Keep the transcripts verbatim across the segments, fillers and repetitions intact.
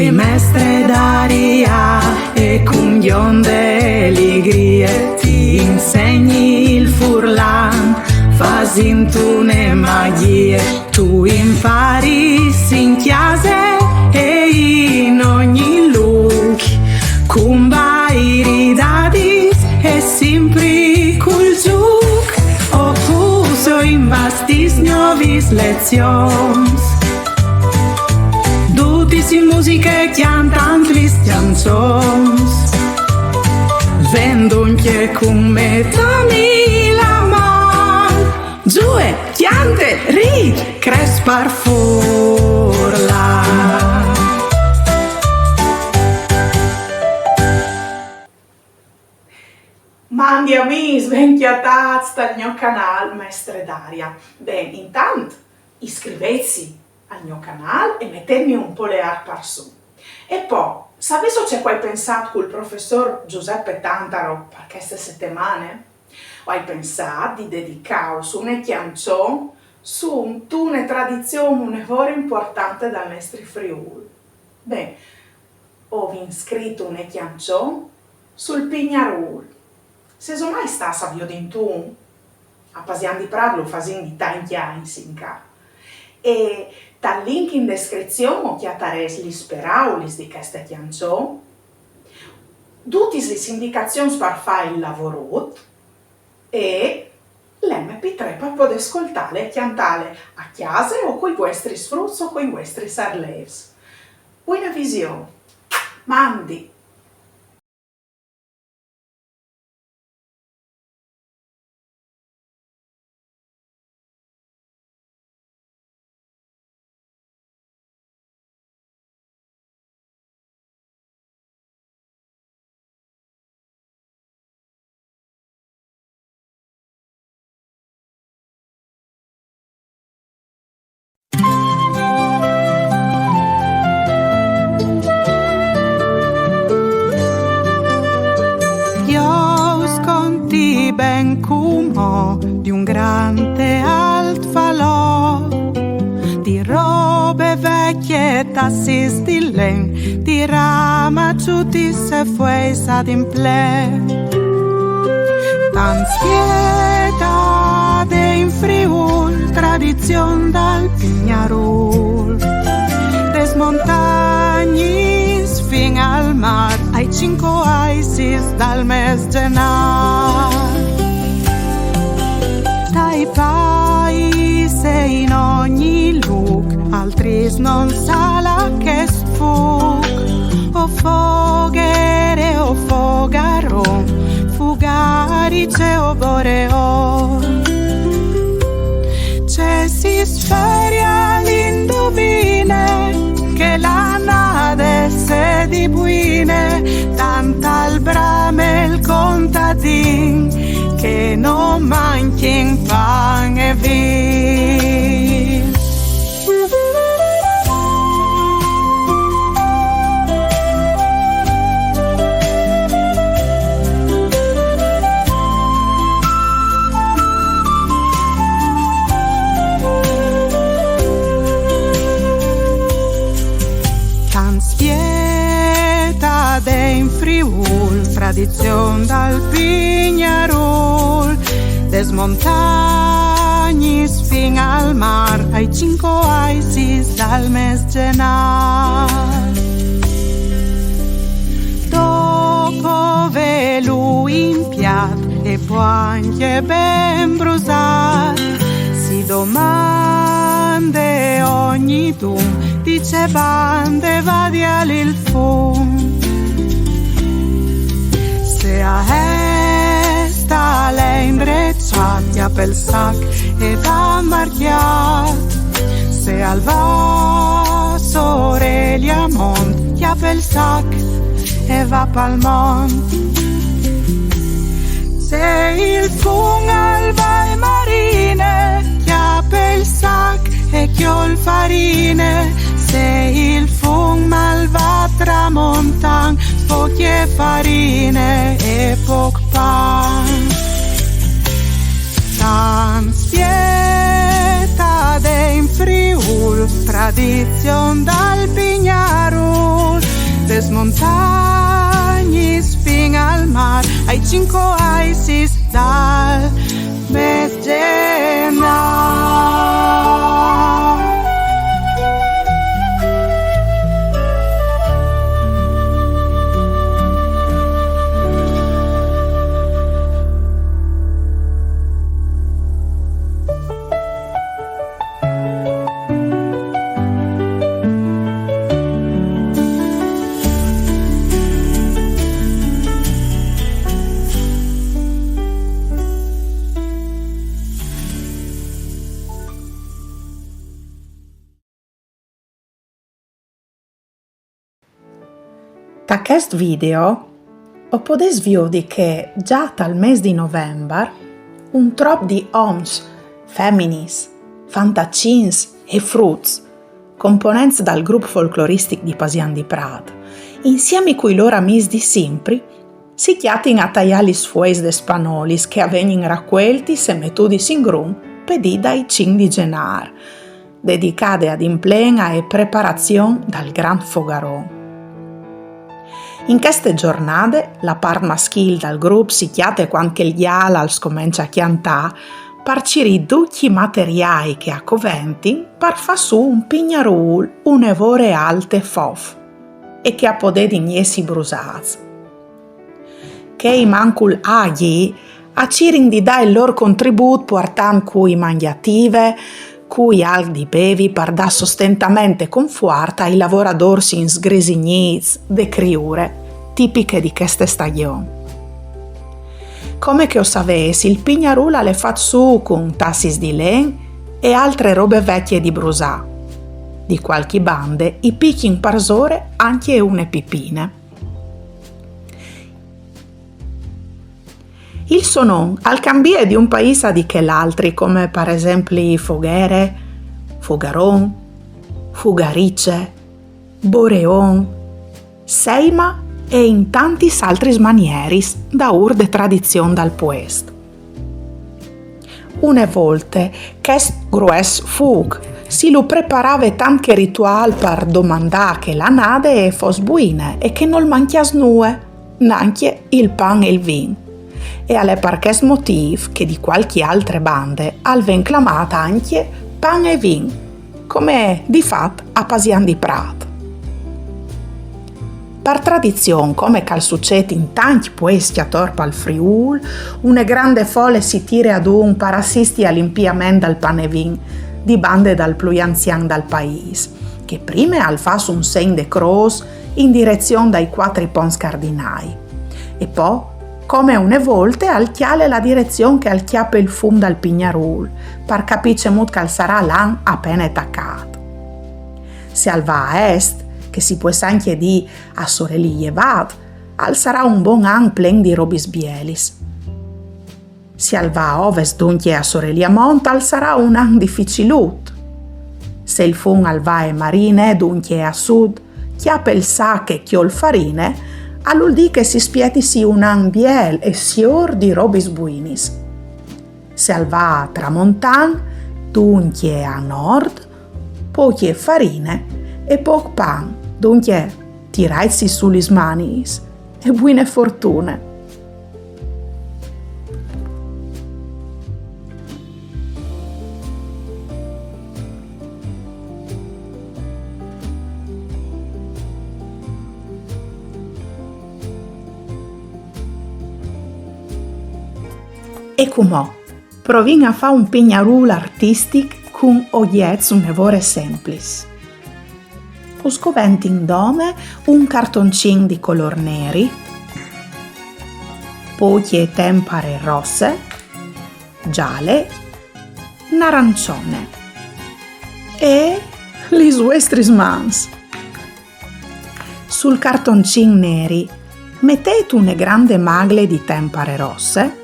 E mestre Daria e cun gjonde ligrie ti insegni il furlan, fasint une magjie. Tu imparis in cjase e in ogni lûc, cun bairidadis e simpri cul zûc, o cusio imbastìs gnovis lezions. Dutis in musiche cjantant lis cjançons. Ven duncje cun me, dami la man. Zue, cjante, rît, crès par furlan. Mandi amîs, ben cjatâts tal gno canâl Mestre Daria. Ben, intant iscrivêtsi al gno canâl e metêtmi un poleâr par sù. E po, savêso ce che o ai pensât cul professôr Giuseppe Tantaro par cheste setemane? O ai pensât di dedicâus une cjançon suntune tradizion une vore impuartante dal nestri Friûl. Ben, o vin scrit une cjançon sul pignarûl. Sêso mai stâts a viodintun? A Pasian di Prât lu fasìn di tancj agns in ca. E tal link in descrizion o cjatarês lis peraulis di cheste cjançon, dutis lis indicazions par fâ il lavorut e l'M P trê par podê scoltâle e cjantâle a cjase o cui vuestris fruts o cui vuestris arlêfs. Buine vision! Mandi! Jo us conti ben cumò di un grant e alt falò, di robe vecje, tassis di len, di ramaçutis e fueis ad implè. Tant spietade in Friûl, tradizion dal pignarûl, des montagnis fin al mâr, ai cinc aisis dal mês Zenâr. Tai pais e in ogni lûc, altris non sala chest fûc. O foghere, o fogaron, fugarice o boreon. Ce si sferie l'induvine, che l'anade e sedi buine, tant al brame il contadin, che no mancjin pan e vin. Tant spietade in Friûl, tradizion dal pignarûl, des montagnis fin al mâr, ai cinc aisis dal mês Zenâr. Dopo vêlu impiât e po ancje ben brusât, si domande ognidun di ce bande vadial il fum. Se a est al è indreçât, cjape il sac e va a marcjât. Se al va sore Gliamont, cjape il sac e va pal mont. Se il fum al va in marine, cjape il sac e cjol farine. Se il fum al va tramontant, pocje farine e poc pan. Tant spietade in Friûl, tradizion dal pignarûl, Montagnis fin al mar, ai cinco aisis dal mes de gennaio. Ta chest video o podês viodi che già tal mês di novembar un trop di oms, feminis, fantacins e fruts, components dal grup folcloristic di Pasian di Prât, insiemi cui lôr amîs di simpri, si cjatin a taiâ lis fueis des panolis che a vegnin racueltis e metudis in grum pe dì dai cinc di Zenâr, dedicade ad implen ae preparazion dal grant fogaron. In cheste zornade, la part maschîl dal grup si cjate cuant che il gjal al scomence a cjantâ, par cirî ducj i materiâi che a coventin par fâ sù un pignarûl une vore alt e fof, e che a podedin jessi brusâts. Chei mancul agjii a cirin di dâ il lôr contribût puartant cui mangjative, cui alc di bevi par dâ sostentament e confuart ai lavoradôrs insgresignîts de criure, tipiche di cheste stagjon. Come che o savês, il pignarûl al è fat sù cun tassis di len e altre robe vecje di brusâ. Di cualchi bande i picjin parsore ancje une pipine. Il so non al cambie di un paîs a di chel altri, come par esempli foghere, fogaron, fugarice, boreon, seima e in tantis altris manieris daûr de tradizion dal puest. Une volte, chest grues fûc si lu preparave tant che rituâl par domandâ che la anade e fos buine e che nol mancjàs nuie, nancje il pan e il vin. E al è par chest motîf che di cualchi altre bande al ven clamât ancje pan e vin, come di fat a Pasian di Prât. Par tradizion, come che al sucêt in tancj puescj ator pal Friûl, une grande fole si tire adun par assisti al impiament dal pan e vin di bande dal plui anzian dal paîs, che prime al fâs un segn de crôs in direzion dai cuatri ponts cardinâi. E po, come une volte, al cjale la direzion che al cjape il fum dal pignarûl, par capî cemût che al sarà l'an a pene tacât. Se al va a est, che si pues ancje dî a soreli jevât, al sarà un bon an plen di robis bielis. Se al va a ovest, duncje a soreli a mont, al sarà un an dificilut. Se il fum al va e marine, duncje a sud, cjape il sac e cjol farine, al vûl dî che si spietisi un an biel e siôr di robis buinis. Se al va a tramontan, duncje a nord, pocje farine e pôc pan, duncje tiraitsi sù lis maniis e buine fortune. E cumò, provìn a fâ un pignarûl artistic cun ogjets une vore semplis. Us coventin dome un cartoncin di colôr neri, pocje tempare rosse, giale, narancione e lis vuestris mans. Sul cartoncin neri metêt une grande magle di tempare rosse,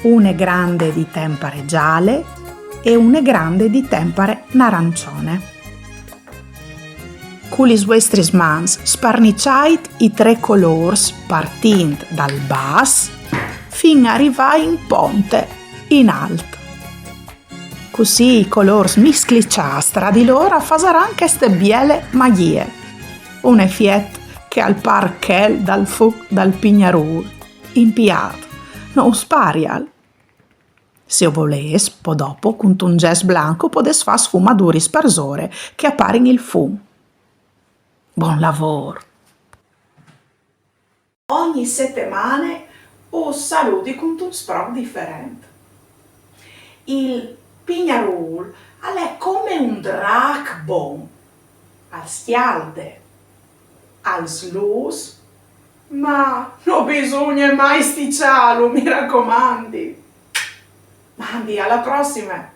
une grande di tempare giale e une grande di tempare narancione. Cu lis vuestris mans sparniçait i trê colôrs partint dal bas fin a rivâ in ponte, in alt. Cussì i colôrs miscliçâts tra di lôr a fasaran cheste biele magjie. Un efiet che al par chel dal fûc dal pignarûl. Impiât, no us parial? Se o volês, po dopo, cuntun gess blanc o podês fâ sfumaduris parsore che a parin il fum. Bon lavôr! Ogni setemane us saludi cuntun sproc diferent. Il pignarûl al è come un drâc bon, al scjalde, al slûs, ma no bisugne mai sticiâlu, mi racomandi. Mandi, a la prossime!